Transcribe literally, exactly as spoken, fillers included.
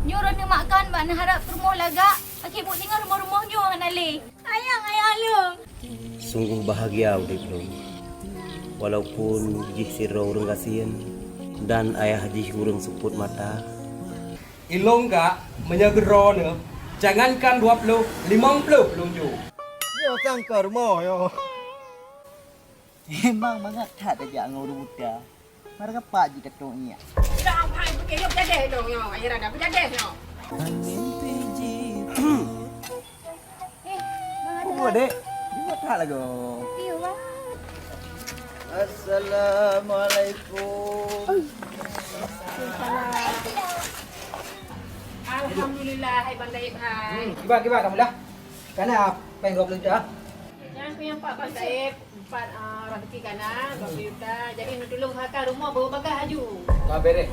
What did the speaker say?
Nyoe droeneuh makan bak neuharab peurumoh lagak, akhé buet deungon rumoh-rumoh nyoe hana lé. Sayang ayah lôn. Sungguh bahagia udép lôn. Walaupun jih sidroe ureuëng gasien dan ayah jih ureuëng seupôt mata. Ilôn gak meunyoe keudroe neuh, jangankan dua ploh, limong ploh lôn jok. Nyoe sang ka rumoh nyoe. Memang mangat that tajak ngon ureuëng buta. Mara kapak jih katong iyak. Dah, hai, pakai yuk jadi dong, yo. Akhirnya dah jadi, yo. Eh, Bang Adnan. Dek. Dia buat tak lagu. Iya, Bang. Assalamualaikum. Alhamdulillah, hai Bang Daib, hai. Hmm, kiban, kiban, alhamdulillah. Kana peng dua puluh juta? Yang tu yang Pak Bang Daib, empat, ah, rezeki kana, dua puluh juta. Jadi, nak tolong haka rumah bawa bagah aju. Dah beres.